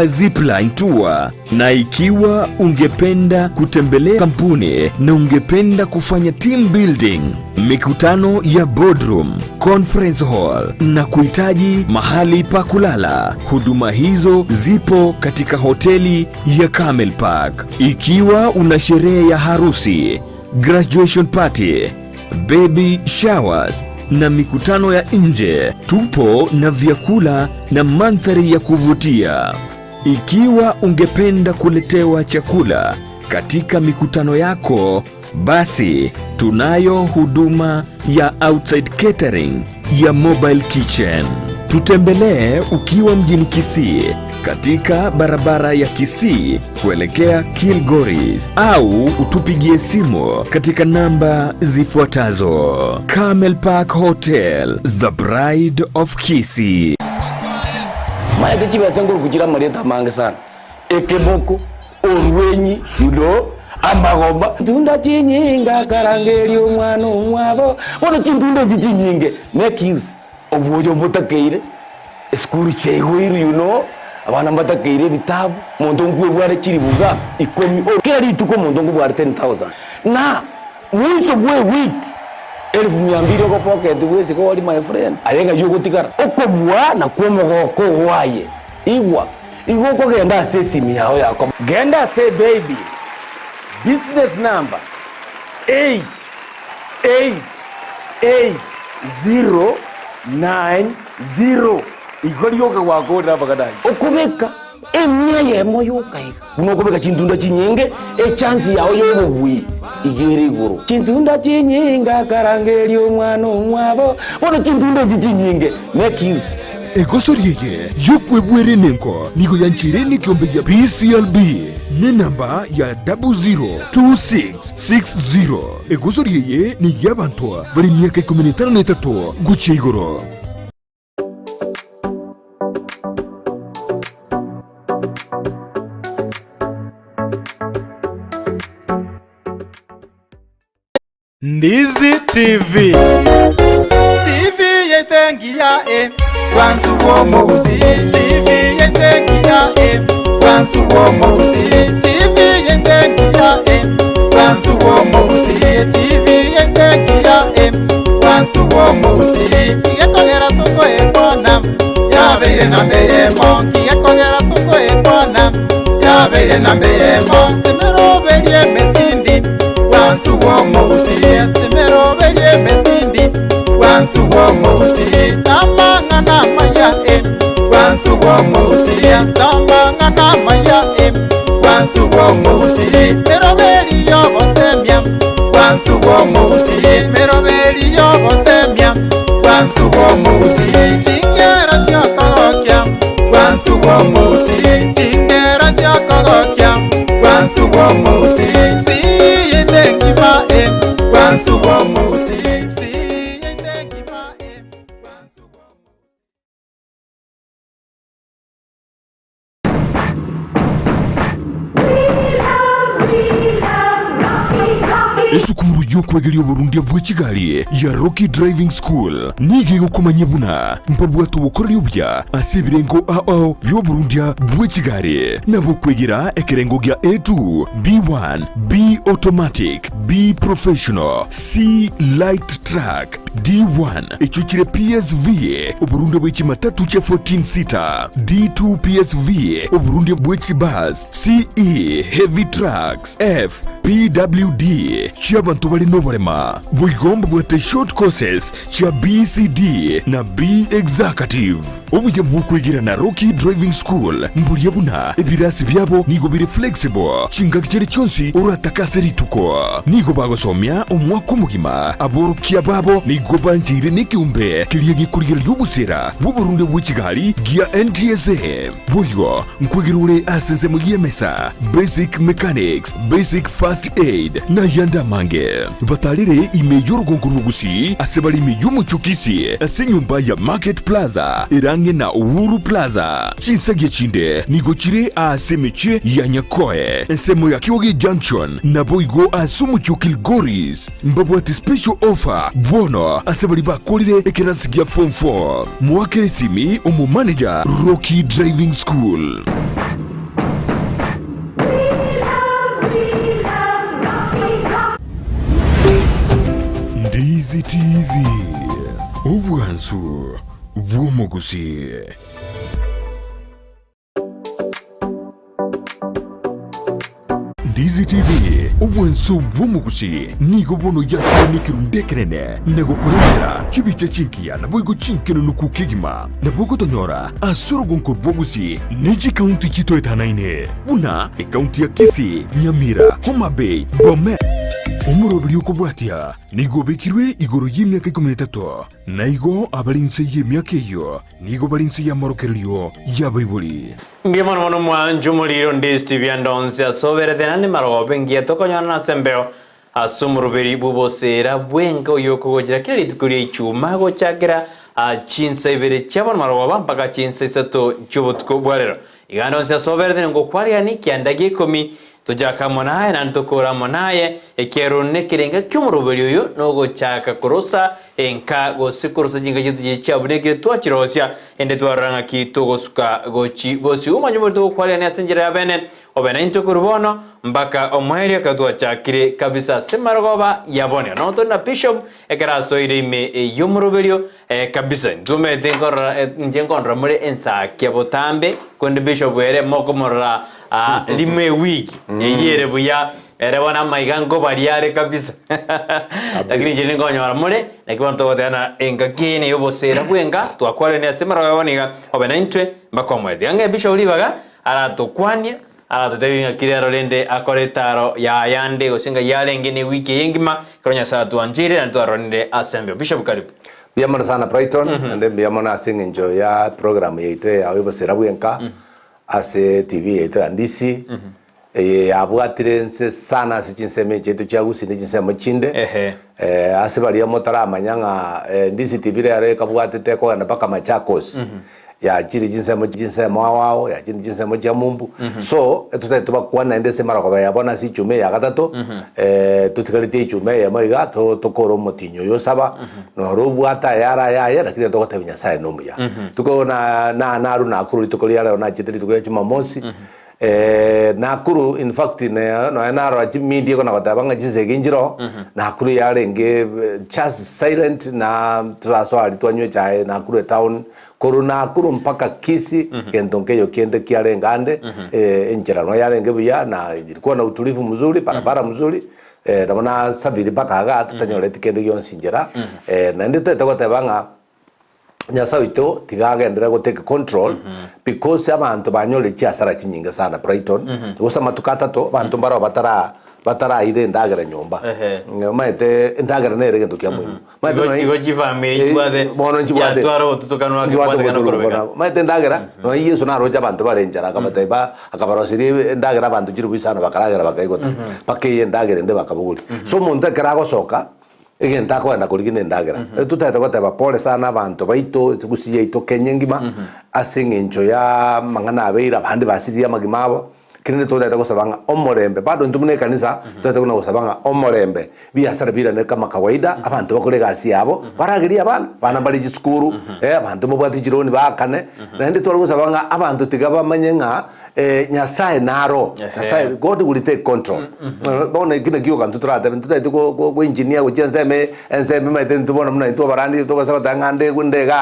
Zipline Tour na ikiwa ungependa kutembelea kampuni na ungependa kufanya team building, mikutano ya boardroom, conference hall na kuhitaji mahali pa kulala, huduma hizo zipo katika hoteli ya Camel Park. Ikiwa una sherehe ya harusi, graduation party, baby showers na mikutano ya nje, tupo na vyakula na mandhari ya kuvutia. Ikiwa ungependa kuletewa chakula katika mikutano yako, basi tunayo huduma ya outside catering ya mobile kitchen. Tutembelee ukiwa mjini Kisii katika barabara ya Kisii kuelekea Kilgoris au utupigie simu katika namba zifuatazo: Camel Park Hotel, the Bride of Kisii. Maete chibesa nkoruku chire amarieta amange sana, ekeboko, orwenyi, you know, amagoba. Chintunda chinyinge akarangeria omwana omwabo. Bono chintunda echi chinyinge make use obwoyo mbotakeire, esukuru chiaigoirwe you know, abana mbatakeire ebitabu, omonto nkwebware chiribuga ikomi o kera rituko omonto nkobware 10,000 na mwiso bwa ewiki Elfu mia mbili ogopocket bwesike ori my friend, aye ng'ai ogotigara? Okobua nakwo omogoko oo aye. Igwa, igo okogenda ase esimi yao yako. Genda ase ebaybill, business number 8888090 igo rioka gwakorire amang'ana ayio. Okobeka Emia eyemo yoka iga. Buna okobeka chintunda chinyinge, echansi yao y'obobui iga ere igoro. Chintunda chinyinge akarangeria omwana omwabo. Bono chintunda echi chinyinge, make use. Egosori eye y'okwebwera enengo nigo yancheire nekiombe gia PCLB nenamba ya 002660. Egosori eye ney'abanto bare emiaka ikomi na etano na etato gochia igoro. Ndizi TV. TV yetengiya e wansu womogusi TV yetengiya e wansu womogusi TV yetengiya e wansu womogusi TV yetengiya e Bwansu bw'omogusii Kigekogera tokoekwana Yabeire namba eyemo Kigekogera tokoekwana Yabeire namba eyemo Semeroberie emetindi Bwansu bw'omogusii Semeroberie emetindi Bwansu bw'omogusii Amang'ana amaya e Bwansu bw'omogusii Amang'ana amaya e Bwansu bw'omogusii Meroberi y'obosemia Bwansu bw'omogusii Meroberi y'obosemia Bwansu bw'omogusii Chingero chi'okogokia Bwansu bw'omogusii Chingero chi'okogokia Bwansu bw'omogusii Siyete engima e Bwansu bw'omogusii Siyete engima e Bwansu bw'omogusii. Esukuru y'okwegeria oborundia bwe chigari ya Rocky Driving School nigo egokomanyia buna mbabwate obokoreri obuya ase ebirengo ao bi'oborundia bwe chigari nabo okwegera ekerengo gia A2, B1, B Automatic, B Professional, C Light Truck, D1 echio chire PSV, oborundia bwe chimatatu chia 14 seater, D2 PSV, oborundia bwe chibus, CE, heavy trucks, F, PWD, chi'abanto bare noborema. Boigo mbabwate short courses chia BCD na B Executive. Obuya bw'okwegera na Rocky Driving School mboria buna ebirasi biabo nigo bire flexible chingaki chiria chionsi oratake ase rituko. Nigo bagosomia omwaka omogima, aborokia babo nigo bancheire nekeombe keria gekorigereria obosera bw'oborundia bwe chigari gia NTSA. Boigo nkwegera ore ase ensemo y'emesa, basic mechanics, basic first aid, na ayande amange. Batarire ime y'orogongo rw'Ogusii ase bare ime y'omochie o Kisii ase enyomba ya Market Plaza ere ang'e na Uhuru Plaza. Chinsagia chinde nigo chire aase emechie ya Nyakoe, ensemo ya Kioge Junction, naboigo ase omochie o Kilgoris. Mbabwate special offer bono ase baria bakorire ekerasi gia form 4. Moakere esimi omo manager Rocky Driving School. Ndizi TV, obwansu bw'omogusii. Ndizi TV, obwansu bw'omogusii, nigo bono yakire nekerundu ekenene na gokorentera chibicha chingiya naboigo chinkenenuku kegima. Nabo ogotonyora ase orogonko rwa Gusii ne chikaunti chitoetanaine buna ekaunti ya Kisii, Nyamira, Homa Bay, Bomet. Omoroberi okobwatia nigo obekirwe igoro y'emiaka ikomi na etato, na igo abare inse y'emiaka eyio nigo bare inse y'amorokererio y'abaibori. Mbuya mono mono mwanche omoriro Ndisiti bianda onsi ase oberete naende marogoba engiya tokonyorana ase embeo Ase omoroberi bw'oboseera bw'enka oyokogochera kera rituko ria Ichuma gochakera chinsa ibere chia bono marogoba mpaka chinsa isato chi'obotuko bwa rero. Iga ande onsi ase oberete ningokwarigani kianda gia ikomi, tochake amo naye naende tokore amo naye, ekiagera nekerenga ki'omoroberi oyo nogochaka korosa enka gose korosa chinka chiaito chiria chiabunekire twachirosia, ende twarora ng'aki togosuka gochi bosio. Omanye bori togokwarigani ase enchera ya bene, Obe naintwe korwa bono mpaka omoerio ekero twachakire kabisa ase marogoba ya bono. Nonya tore na bishop ekero asoire ime y'omoroberio kabisa. Intwe omanyete nkorora inche nkorora more ensakia botambe korende bishop ere mokomorora rimo ewiki eyio ere buya ere bono amaiga nkobaria are kabisa lakini inche ninkonyora more naki bono togoteba ng'a engaki eye neya obosera bwenka twakwarire ase marogoba ya bono iga obe naintwe mpaka omoerio. Tiga ng'e bishop ribaga Aratokwanie, aratotebie ng'aki rero rende akore etaaro y'ayande gose ng'ai yarenge ne ewiki eye engima, ekero Nyasae atwancheire naende twaroranire ase embeo. Bishop karibu. Mbuya mono sana Brighton, naende mbuya mono ase eng'encho ya program yaito ya obosera bwenka ase TV yaito ya Ndisi, eye yabwatire nse sana ase chinsemo echi chiaito chia Gusii ne chinsemo chinde. Ehe. Ase baria motaramanya ng'a Ndisi TV rero ekabwatete ekogenda mpaka Machakos. Yachire chinsemo chinsemo ao ao, yachire chinsemo chia mumbu. So, etotari tobakwane naende ase emarogoba ya bono ase ichuma eye ya gatato, totigaretie ichuma eyemo iga, to tokore omotinyi oyo osaba, noro obwate ayare ayaye, lakini togotebia Nyasaye nomuya. Tuko na na narwo Nakuru rituko ria rero nachete rituko ria Jumamosi, Nakuru in fact ne nonya narora chimedia ekona goteba ng'a chisegi nchiroo, Nakuru yarenge just silent na twasoa aria twanywa echae Nakuru etown, korwa Nakuru mpaka Kisii gento nkeyo kende kiarenge ande, enchera nonya yarenge buya na ilikuwa na utulivu mzuri, barabara mzuri, nabo nasafiri mpaka igaa totanyoreti kende gionsi nchera, naende toete goteba ng'a. Nyasae oito tiga agenderere go take control because abanto banyorire chiasara chinyinge sana Brighton gose amatuko atato abanto mbaroo batara bataraira endagera nyomba Ehe. omanyete endagera nere egento kia muhimu Omanyete Igo nonya igo chifamiri eh, chibwate bono nchibwate chiatwara obotutukanu ake nchibwate kobwatekana obotutukanu okorobeka. omanyete endagera nonya Yeso naroche abanto bare enchara akabatebia ba akabaroseria endagera abanto chilifu isano bakaragera bakaigota mpaka eye endagera ende bakabogoria so omonto ekero agosoka Egento akogenda korigia nendagera. Totagete goteba pole sana abanto baito, gusii yaito Kenya engima, ase eng'encho ya amang'ana abeire abande basiririe amagima abo, kerende totagete gosaba ng'a omorembe, bado intwe buna ekanisa, totagete buna gosaba ng'a omorembe, biasara birane kama kawaida, abanto bakore egasi yabo, baragerie abana, abana mbare chisukuru, abanto mbabwate chironi baakane, naende tware gosaba ng'a abanto tiga bamanye ng'a Nyasae naro, Nyasae, God will take control. Bono eki nakio egento toratebe, ntotagete go go engineer gochia ensemo eye, ensemo emaete intwe bono buna intwe abarandi tobasa goteba ng'a nde nde igaa.